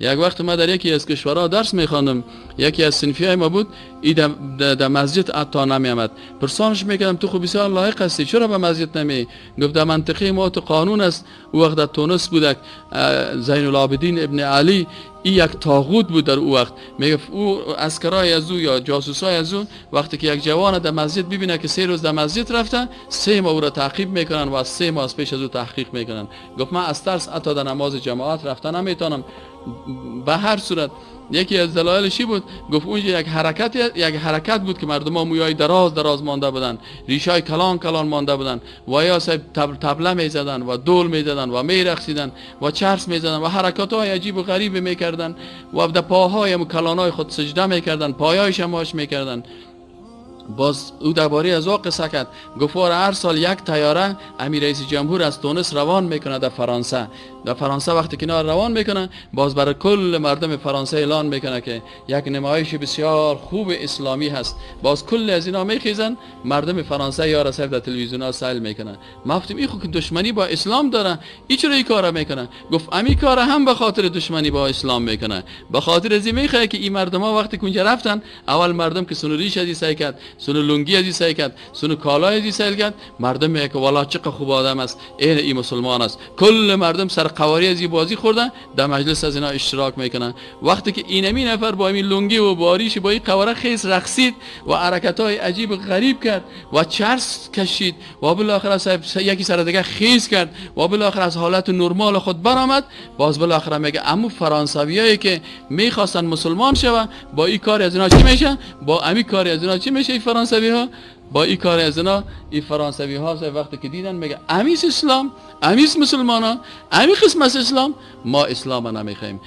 یک وقت ما در یکی از کشورها درس میخواندم، یکی از صنفی های ما بود، ای در مسجد حتی نمی آمد. پرسانش میکردم تو خب بسیار لایق هستی، چرا به مسجد نمی؟ گفت در منطقه ما تو قانون است. او وقت در تونس بود، زین العابدین ابن علی، این یک طاغوت بود در او وقت. میگفت او عسکرای از او یا جاسوسای از او وقتی که یک جوان در مسجد ببینه که 3 روز در مسجد رفته، 3 ماه او را تعقیب میکنن و از 3 ماه از پیش از او تحقیق میکنن. گفت من از ترس حتی در نماز جماعت رفته نمیتونم. به هر صورت یکی از دلایلش بود، گفت اونجا یک حرکت بود که مردم ها مویای دراز دراز مانده بودن، ریشای کلان کلان مانده بودن و یا طبله میزدن و دول میزدن و میرقصیدن و چرس میزدن و حرکات های عجیب و غریب میکردن و در پاهای کلانای خود سجده میکردن، پایایش ماش میکردن. باز او درباره از او قصه کرد، گفت هر سال یک طیاره امیر رئیس جمهور از تونس روان میکنه در فرانسه. در فرانسه وقتی که روان میکنه، باز برای کل مردم فرانسه اعلان میکنه که یک نمایش بسیار خوب اسلامی هست. باز کل از اینا میخیزن، مردم فرانسه یا رسیب در تلویزیون ها سیل میکنه. ما گفتیم این خو که دشمنی با اسلام داره، این چرا این کارا میکنه؟ گفت امی کار هم به خاطر دشمنی با اسلام میکنه، به خاطر از این میخواد که این مردم ها وقتی کنجا رفتن، اول مردم که سنو ریش از سعی کرد، سنو لنگی از سعی کرد، سنو کالای از سعی کرد، مردم میگه که والا چقدر خوب آدم است، این مسلمان است. کل مردم سر قواری از بازی خوردن، در مجلس از اینا اشتراک میکنن. وقتی که اینمی نفر با این لنگی و باریش با این قواره خیس رقصید و حرکت‌های عجیب و غریب کرد و چرس کشید و بالاخره یکی سر دیگه خیس کرد و بالاخره از حالت نرمال خود برآمد، باز بالاخره میگه امو فرانسویایی که میخواستن مسلمان شوه، با این کار از اینا چی میشه؟ با امی کار از اینا چی میشه؟ این فرانسوی ها با این کار از اینا، این فرانسوی ها وقتی که دیدن میگه امیس اسلام، امیس مسلمان ها، امی قسم از اسلام، ما اسلام نمیخوایم.